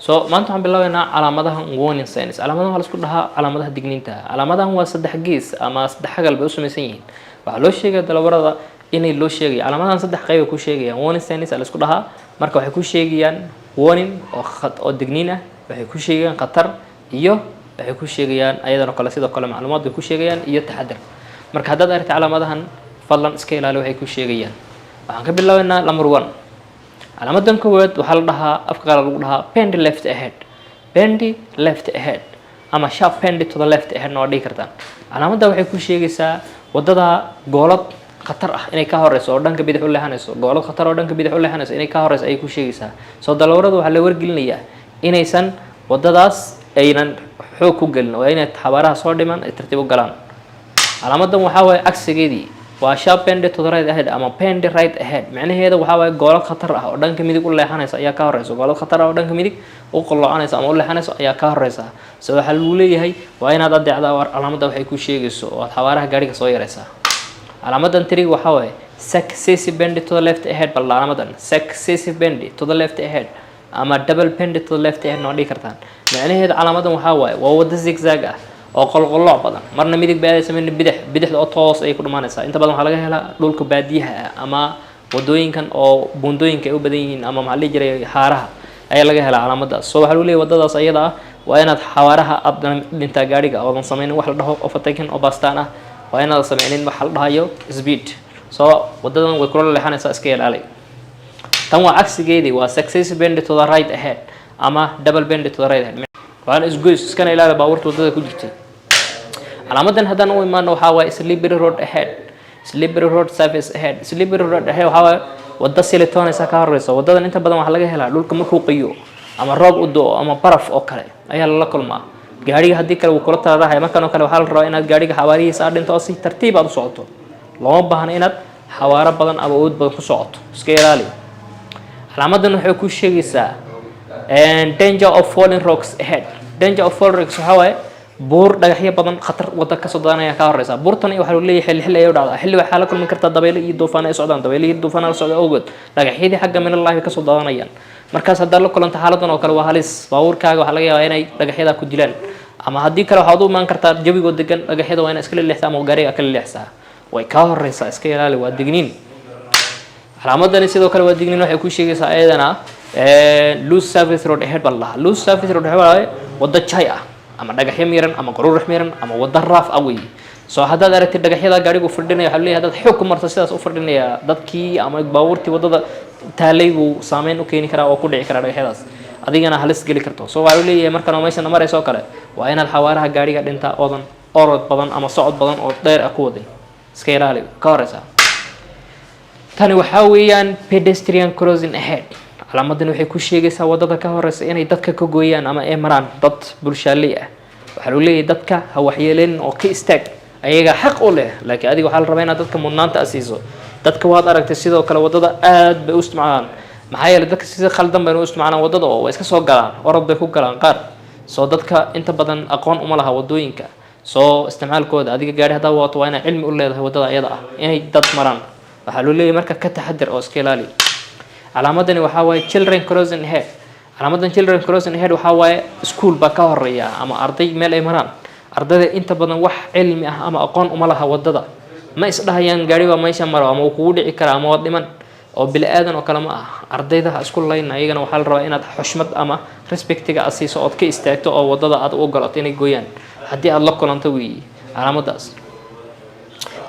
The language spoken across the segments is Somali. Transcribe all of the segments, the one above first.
So maanta waxaan bilaabeynaa calaamadaha warning signs. Calaamadahan waxaa la isku dhahaa calaamadaha digniinta. Calaamadahan waa saddex gees ama saddex xagal bay u samaysan yihiin. Waxaa loo sheegaya dalawarada inay loo sheegaya calaamadahan saddex qayb ay ku sheegayaan. Warning signs la isku dhahaa. Marka waxay ku sheegayaan warning oo khat oo digniin ah, waxay ku sheegayaan khatar, iyo waxay ku sheegayaan ayadana kale sidoo kale macluumaad bay ku sheegayaan iyo taxadar. Marka haddaad aragtay calaamadahan, fadlan iska ilaali waxay ku sheegayaan. Waxaan ka bilaabeynaa number one. Calaamadan koowaad waxaa la dhahaa, afka qaar lagu dhahaa bend left ahead, bend left ahead ama sharp bend to the left ahead na waa dhihi kartaan. Calaamadda waxay ku sheegaysaa wadada goolad khatar ah inay ka horeyso oo dhanka bidix u leexanayso. Goolad khatar oo dhanka bidix u leexanayso inay ka horeyso ayay ku sheegaysaa. Soo dalawarada waxaa la wargelinayaa inaysan wadadaas aynan xoog ku gelin oo inay xawaaraha soo dhiman, ay tartiib u galaan. Calaamadan waxaa waaye cagsigeedii, waa sharp bend to the right ahead ama bend right ahead. Micnaheeda waxaa waaye goolad khatar ah oo dhanka midig u leexanaysa ayaa ka horeysa. Goolad khatar ah oo dhanka midig u qalloocanaysa ama u leexanaysa ayaa ka horeysa. So waxaa lagu leeyahay waa inaad adeecdaa calaamadda waxay ku sheegayso oo aad xawaaraha gaariga soo yareysaa. Calaamadan three waxaa waaye successive bend to the left ahead. Bal calaamadan successive bend to the left ahead ama double bend to the left ahead noo dhihi kartaan. Micnaheeda calaamadan waxaa waaye waa waddo zigzag ah oo qolqolooc badan, marna midig bay aadaysa, marna bidix. Bidixda oo toos ayay ku dhumaanaysaa. Inta badan waxaa laga helaa dhulka baadiyaha ah ama wadooyinkan oo buundooyinka ay u badan yihiin ama maxaa la dhihi jiray haaraha ayaa laga helaa calaamadaas. So waxaa lagu leeyahy wadadaas ayada ah waa inaad xawaaraha aad dhintaa gaadhiga oodan sameynin wax la dhaho overtaking oo baastaan ah. Waa inaad sameynin waxa la dhahayo speed. So wadadan way kula leexanaysaa, iska ilaali. Tan waa cagsigeedii, waa successive bend to the right ahead ama double bend to the right ahead, waana isgoys. Iskana ilaali baabuurta wadada ku jirtay. Calaamadan haddaan u imaano waxaa waaye slippery road ahead, slippery road surface ahead. Slippery road ahead waxaa waaye waddo silitoonaysa ka horeysa. Wadadan inta badan waxaa laga helaa dhulka markuu qayo ama roob u do ama baraf oo kale ayaa lala kulmaa. Gaariga haddii kale wuu kula tararaxaya. Markan oo kale waxaa la rabaa inaad gaariga xawaarihiisa aad dhinto oo si tartiib aad u socoto. Looma baahna inaad xawaaro badan ama awood badan ku socoto, iska ilaali. Calaamadan waxay ku sheegaysaa danger of falling rocks ahead. Danger of falling rocks waxaa waaye buur dhagaxyo badan, khatar wada kasoo dadanaya ka horeysa. Buurtan waxaa lagu leeyahay xilli xilli ayay u dhacdaa. Xilli waxaa la kulmi kartaa dabaylo iyo duufaan ay socdaan. Dabaylo iyo duufaan la socda awgood dhagaxyadii xagga minallahi bay kasoo dadanayaan. Markaas haddaad la kulanto xaaladan oo kale, waa halis. Baabuurkaaga waxaa laga yaabaa inay dhagaxyadaa ku dilaan, ama haddii kale waxaad u imaan kartaa jawigoo degan. Dhagaxyada waa inaad iskala leexsaa ama gaariga kala leexsaa. Way kaa horeysaa, iska ilaali, waa digniin. Calaamadani sidoo kale waa digniin. Waxay ku sheegaysaa ayadana loose surface road ahead baa la dhahaa. Loose surface road ahead waa waddo jay ah ama dhagaxyo miran ama quruurax miran ama waddo rough ah weeye. So haddaad aragtid dhagaxyada gaarigu firdhinaya, waxaa leeyahay haddaad xoog ku marto sidaas u firdhinaya, dadkii ama baabuurtii waddada taalay buu saameyn u keeni karaa oo ku dhici karaa dhagaxyadaas, adigana halis geli karto. So waxaa leeyahay markan oo meeshana maraysa oo kale waa inaad xawaaraha gaariga dhintaa oodan orod badan ama socod badan oo dheer ah ku wadin. Iska ilaali, ka horeysa. Tani waxaa weeyaan pedestrian crossing ahead. Calaamadan waxay ku sheegaysaa wadada ka horeysa inay dadka ka gooyaan ama ay maraan dad bulshaaley ah. Waxaa lagu leeyahay dadka ha waxyeeleynin oo ka istaag, ayagaa xaq u leh, laakiin adiga waxaa la rabaa inaad dadka mudnaanta a siiso. Dadka waad aragtay sidoo kale wadada aad bay u isticmaalaan. Maxaa yeelay dadka sida khaldan bayna u isticmaalaan wadada oo way iska soo galaan, orod bay ku galaan qaar. Soo dadka inta badan aqoon uma laha wadooyinka soo isticmaalkooda. Adiga gaari haddaa wato waa inaad cilmi u leedahay wadada ayada ah inay dad maraan. Waxaa loo leeyahay marka ka taxadir oo iska ilaali. Calaamadani waxaa waaye children crossing ahead. Calaamadan children crossing ahead waxaa waaye school baa ka horeeya ama arday meel ay maraan. Ardayda inta badan wax cilmi ah ama aqoon uma laha wadada. Ma isdhahayaan gaari baa meesha maro ama uu kugu dhici karaa ama waad dhiman oo bili aadan oo kale ma ah. Ardayda ha isku layna. Ayagana waxaa la rabaa inaad xushmad ama respectiga aad siiso ood ka istaagto oo wadada aad u ogolato inay gooyaan haddii aad la kulanto weeye calaamadaas.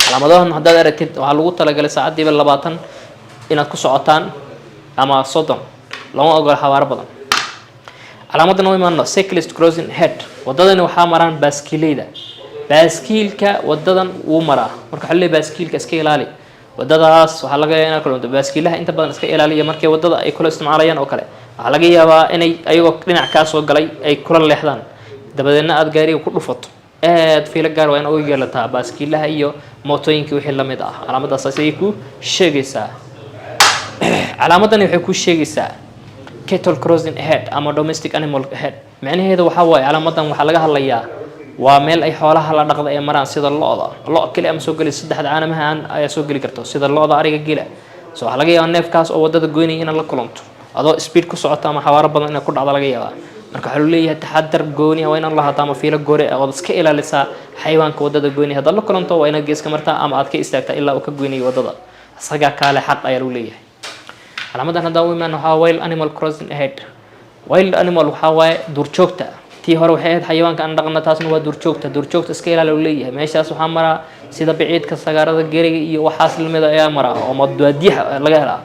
Calaamadahan haddaad aragtid, waxaa lagu talagalay saacaddiiba 20 inaad ku socotaan ama 30. Looma ogola xawaaro badan. Calaamadan u imaano, cyclist crossing ahead. Wadadani waxaa maraan baaskiileyda. Baaskiilka wadadan wuu maraa. Marka waxaa leeyahay baaskiilka iska ilaali wadadaas. Waxaa laga yaabaa inaad kulanto baaskiilaha. Inta badan iska ilaaliya markay wadada ay kula isticmaalayaan oo kale. Waxaa laga yaabaa inay ayagoo dhinac kaa soo galay ay kula leexdaan, dabadeedna aad gaariga ku dhufato. Aad fiilo gaar waa in uga yeelataa baaskiilaha iyo mootooyinka wixii lamid ah. Calaamadaas ayay ku sheegaysaa. Calaamadani waxay ku sheegaysaa cattle crossing ahead ama domestic animal ahead. Micnaheedu waxaa waaye calaamadan waxaa laga hadlayaa waa meel ay xoolaha la dhaqda ee maraan, sida lo-da. Lo keli ama soo geli, saddexda caanamaha aan ayaa soo geli karto, sida lo-da, ariga, gela. So waxaa laga yaabaa neefkaas oo wadada goynaya inaad la kulanto. Adoo speed ku socota ama xawaaro badan inaad ku dhacdo laga yaabaa. Marka waxaa loo leeyahay taxadar gooni ah waa inaad lahaataa ama fiilo gooni ah ood iska ilaalisaa xayawaanka wadada goynaya. Haddaad la kulanto, waa inaad geeska martaa ama aad ka istaagtaa ilaa uu ka goynayo wadada. Isagaa kaale xaq ayaa lagu leeyahay. Calaamadan haddaan u imaan, waxaa wild animal crossing ahead. Wild animal waxaa waaye duurjoogta. Tii hore waxay ahayd xayawaanka aan dhaqna, taasna waa duurjoogta. Duurjoogta iska ilaali uu leeyahay. Meeshaas waxaa maraa sida biciidka, sagaarada, geriga iyo waxaas lamida ayaa maraa oo mabaadiyaha laga helaa.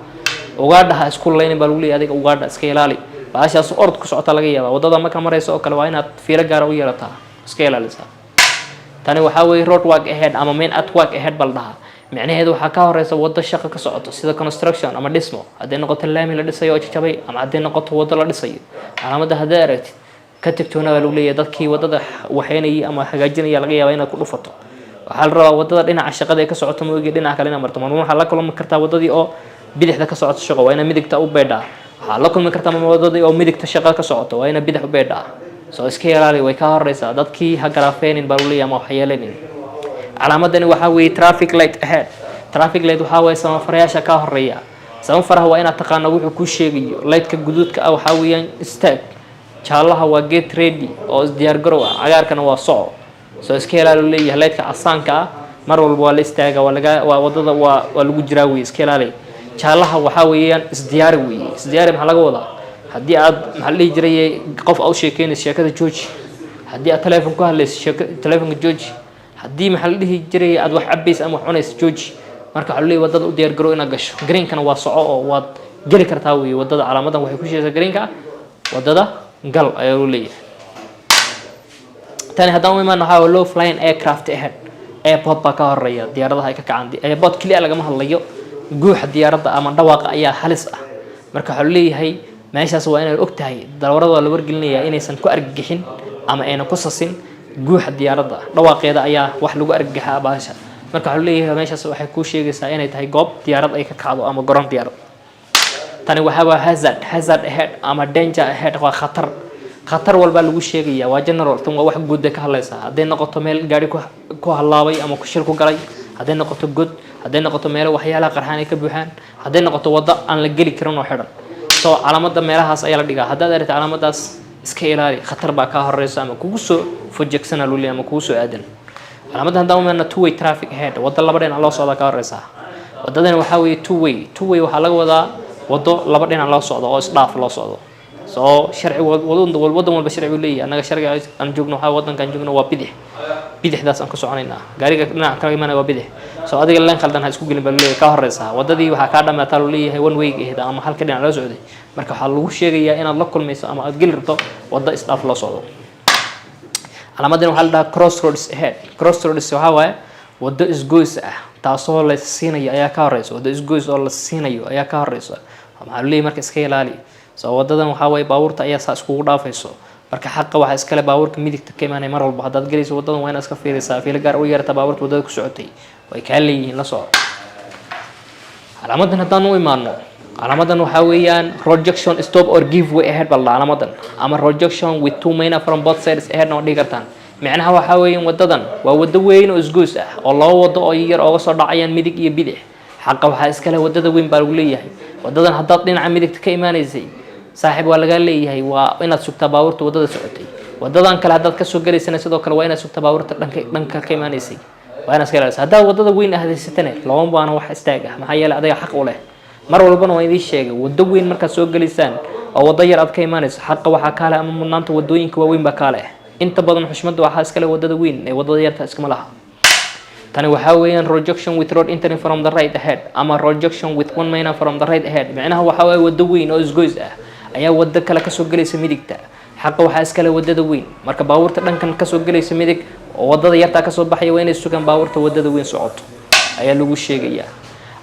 Ugaadha ha isku laynin baa lagu leeyahay. Adiga ugaadha iska ilaali, baashaas orod ku socota laga yaabaa. Waddada marka maraysa oo kale waa inaad fiiro gaara u yeelataa, iska ilaalisaa. Tani waxaa weeye road work ahead ama men at work ahead baa la dhahaa. Micnaheedu waxaa ka horeysa waddo shaqo ka socoto, sida construction ama dhismo, hadday noqoto laami la dhisayo oo jajabay ama hadday noqoto waddo la dhisayo. Calaamadda haddaad aragtid, ka tegtoona baa lagu leeyahay. Dadkii waddada waxeynayay ama hagaajinaya laga yaabaa inaad ku dhufato. Waxaa la rabaa waddada dhinaca shaqada ee ka socoto moogi dhinaca kale inaad marto. Marmar waxaa la kulmi kartaa waddadii oo bidixda ka socoto shaqo, waa inaad midigta u beedhaa. Waxaa la kulmi kartaa waddadii oo midigta shaqo ka socoto, waa inaad bidix u beedhaa. Soo iska ilaali, way ka horeysaa. Dadkii ha garaafeenin baa lagu leeyahay ama waxyeeleenin. Calaamadani waxaa weeye traffic light ahead. Traffic light waxaa weeye samafarayaasha kaa horeeya. Samafaraha waa inaad taqaano wuxuu kuu sheegayo. Lightka guduudka ah waxaa weeyaan istaag, jaalaha waa get ready oo isdiyaar garow ah, cagaarkana waa soco. Soo iska ilaali leeyahay. Lightka casaanka ah mar walba waa la istaaga, waa laga waa wadada waa lagu jiraa weye, iska ilaali. Jaalaha waxaa weeyaan isdiyaari weeye. Isdiyaari maxaa laga wadaa? Haddii aad, maxaa la dhihi jiray, qof aa u sheekeynayso, sheekada jooji. Haddii aad telefoon ku hadlayso, sheeko telefoonka jooji. Haddii, maxaa la dhihi jiray, aad wax cabaysa ama wax cunayso, jooji. Marka waxaa leeyahay wadada u diyaar garow inaad gasho. Greenkana waa soco oo waad geli kartaa weeye wadada. Calaamadan waxay ku sheegaysaa greenka wadada gal ayaa loo leeyahay. Tani haddaan u imaan, waxaa low flying aircraft ahead. Airport baa ka horeeya, diyaaradaha ay ka kacaan. Airport keliya lagama hadlayo, guuxa diyaaradda ama dhawaaqa ayaa halis ah. Marka waxaa leeyahay meeshaas waa inaad og tahay. Darawalada waa la wargelinayaa inaysan ku argagixin ama ayna ku sasin guuxa diyaaradda. Dhawaaqeeda ayaa wax lagu argagaxaa baasha. Marka waxaa leeyahay meeshaas waxay kuu sheegaysaa inay tahay goob diyaarad ay ka kacdo ama garoon diyaarad. Tani waxaa waa hazard ahead ama danger ahead, waa khatar. Khatar walbaa lagu sheegaya, waa general. Tan waa wax guud bay ka hadlaysaa. Hadday noqoto meel gaari ku hallaabay ama ku shil ku galay, hadday noqoto god, hadday noqoto meelo waxyaalaha qarxaan ay ka buuxaan, hadday noqoto waddo aan la geli karin oo xidhan, so calaamada meelahaas ayaa la dhigaa. Haddaad aragto calaamadaas, iska ilaali, khatar baa kaa horeysa ama kugu soo fojegsana luu leeyahay ama kugu soo aadan. Calaamadda haddaan umeelna, two way traffic ahead, waddo laba dhinac loo socdaa ka horeysa. Waddadani waxaa weeye two way. Two way waxaa laga wadaa waddo laba dhinac loo socdo oo isdhaaf loo socdo. Soo sharci waddan walba sharci buu leeyahay. Annaga sharciga aan joogno waxaa waddankaan joogno waa bidix. Bidixdaas aan ku soconaynaa, gaariga dhinaca kala imanaya waa bidix. Soo adiga leen khaldan ha isku gelin baa leeyahay. Ka horeysa waddadii waxaa kaa dhamaataa loo leeyahay one way ahayd ama halka dhinac loo socday. Marka waxaa lagu sheegayaa inaad la kulmayso ama aad geli rabto waddo isdhaaf loo socdo. Calaamadan waxaa la dhahaa crossroads ahead. Crossroads waxaa waaye waddo isgoys ah taasoo la siinayo ayaa ka horeysa. Waddo isgoys oo la siinayo ayaa ka horeysa. Maxaa leeyahay? Marka iska ilaali. Soo wadadan waxaa waaye baabuurta ayaa saa iskugu dhaafayso. Marka xaqa waxaa iskale baabuurka midigta ka imaanaya. Mar walba haddaad gelayso wadadan, waa inaad iska fiirisaa, fiilo gaar u yeerata. Baabuurta waddada ku socotay way kaa leeyihiin, la soco. Calaamadan haddaan u imaano, calaamadan waxaa weeyaan road junction stop or give way ahead baa la dhahaa calaamadan, ama road junction with two minor from both sides ahead na waa dhihi kartaan. Micnaha waxaa weeyaan wadadan waa waddo weyn oo isgoys ah oo laba waddo oo yar ooga soo dhacayaan midig iyo bidix. Xaqa waxaa iskale waddada weyn baa lagu leeyahay. Wadadan haddaad dhinaca midigta ka imaanaysay, saaxiib, waa lagaa leeyahay, waa inaad sugtaa baabuurta waddada socotay. Wadadan kale haddaad kasoo gelaysana, sidoo kale waa inaad sugtaa baabuurta dhanka ka imaanaysay, waa inaad iska ilaalisa. Haddaad waddada weyn ahdaysatane, looma baahna wax istaag ah, maxaa yeelay adiga xaq u leh. Mar walbana waan idiin sheegay, waddo weyn markaad soo gelaysaan oo waddo yar aad ka imaanayso, xaqa waxaa kaale ama mudnaanta wadooyinka waaweyn baa kaale. Inta badan xushmadda waxaa iskale waddada weyn ee waddada yarta iskama laha. Tani waxaa weeyaan road junction with road entering from the right ahead ama road junction with one minor from the right ahead. Micnaha waxaa waaye waddo weyn oo isgoys ah ayaa waddo kale kasoo gelaysa midigta. Xaqa waxaa iskale waddada weyn. Marka baabuurta dhankan kasoo gelaysa midig oo waddada yartaa kasoo baxaya waa inay sugaan baabuurta waddada weyn socoto ayaa lagu sheegayaa.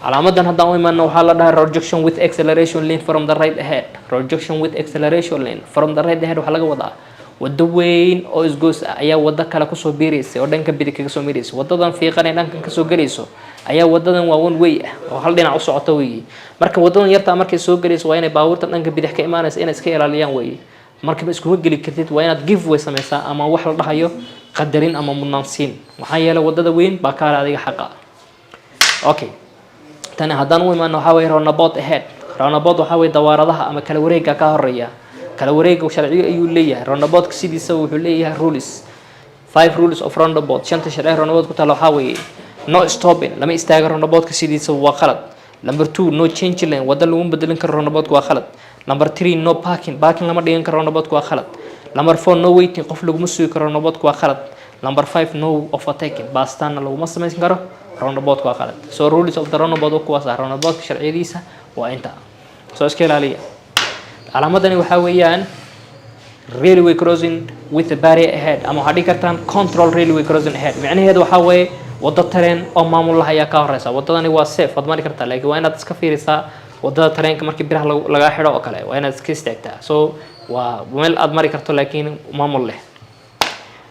Calaamadan haddaan u imaano, waxaa la dhahaa road junction with acceleration lane from the right ahead. Road junction with acceleration lane from the right ahead waxaa laga wadaa waddo weyn oo isgoys ah ayaa waddo kale kusoo biiraysa oo dhanka bidig kaga soo miraysa. Wadadan fiiqan ee dhankan kasoo gelayso ayaa wadadan waa one way ah oo hal dhinac u socota weeye. Marka wadadan yartaa markay soo gelayso, waa inay baabuurta dhanka bidix ka imaanaysa inay iska ilaaliyaan weeye. Markaba iskuma geli kartid, waa inaad give way sameysaa ama wax la dhahayo qadarin ama mudnaansiin, maxaa yeelay wadada weyn baa kaale adiga xaqa. Okay, tani haddaan u imaano, waxaa weeye roundabout ahead. Roundabout waxaa weye dawaaradaha ama kala wareega ka horeeya. Kala wareega sharciyo ayuu leeyahay. Roundaboutka sidiisa wuxuu leeyahay rules, five rules of roundabout. Shanta sharci roundabout ku taala waxaa weeye: no stopping, lama istaaga roundaboutka, sidiisa waa qalad. Number two, no change lane, wadda laguma bedelin karo roundaboutka, waa khalad. Number three, no parking, parking lama dhigan karo roundaboutka, waa khalad. Number four, no waiting, qof laguma sugi karo roundaboutka, waa khalad. Number five, no overtaking, baastaanna laguma samaysan karo roundaboutka, waa khalad. So rules of the roundabout kuwaas ah. Roundaboutka sharciyadiisa waa inta. Soo iska ilaaliya. Calaamadani waxaa weeyaan railway crossing with a barrier ahead, ama waxaad dhihi kartaan control railway crossing ahead. Micnaheedu waxaa weeye waddo tareen oo maamul lah ayaa ka horeysa. Waddadani waa safe, waad mari kartaa, laakiin waa inaad iska fiirisaa waddada tareenka. Markii biraha lagaa xidho oo kale, waa inaad iska istaagtaa. So waa meel aad mari karto, laakiin maamul leh.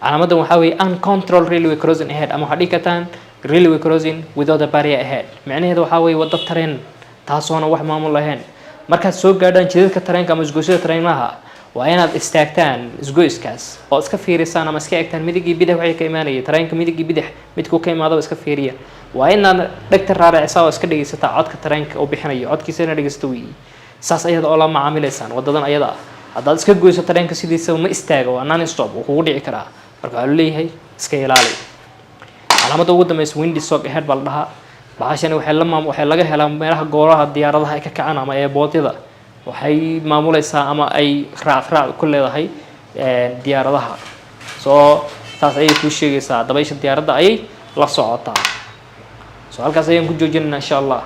Calaamadan waxaa weeye uncontrol railway crossing ahead, ama waxaad dhihi kartaan railway crossing without a barrier ahead. Micnaheedu waxaa weeye waddo tareen taasoona wax maamul lahayn. Markaad soo gaadhaan jidadka tareenka ama isgoysyada tareenmaha, waa inaad istaagtaan isgoyskaas oo iska fiirisaan ama iska eegtaan midig iyo bidix waxay ka imaanaya tareenka. Midig iyo bidix midkuu ka imaadaba iska fiiriya. Waa inaad dhegta raaricisaa oo iska dhegaysataa codka tareenka uu bixinayo. Codkiisa inaad dhegaysato weeye. Saas ayada oo la macaamilaysaan wadadan ayada ah. Haddaad iska goyso tareenka, sidiisaba ma istaago, waa non stop, wuu kugu dhici karaa. Marka waxaa leeyahay iska ilaali. Calaamadda ugu dambeysa windsock ahead baa la dhahaa. Bahashani waxay la maam waxay laga helaa meelaha gooraha diyaaradaha ay ka kacaan ama airportyada. Waxay maamuleysaa ama ay raac raac ku leedahay diyaaradaha. Soo taas ayay kuu sheegaysaa, dabaysha diyaaradda ayay la socotaa. So halkaas ayaan ku joojinaynaa, insha Allah.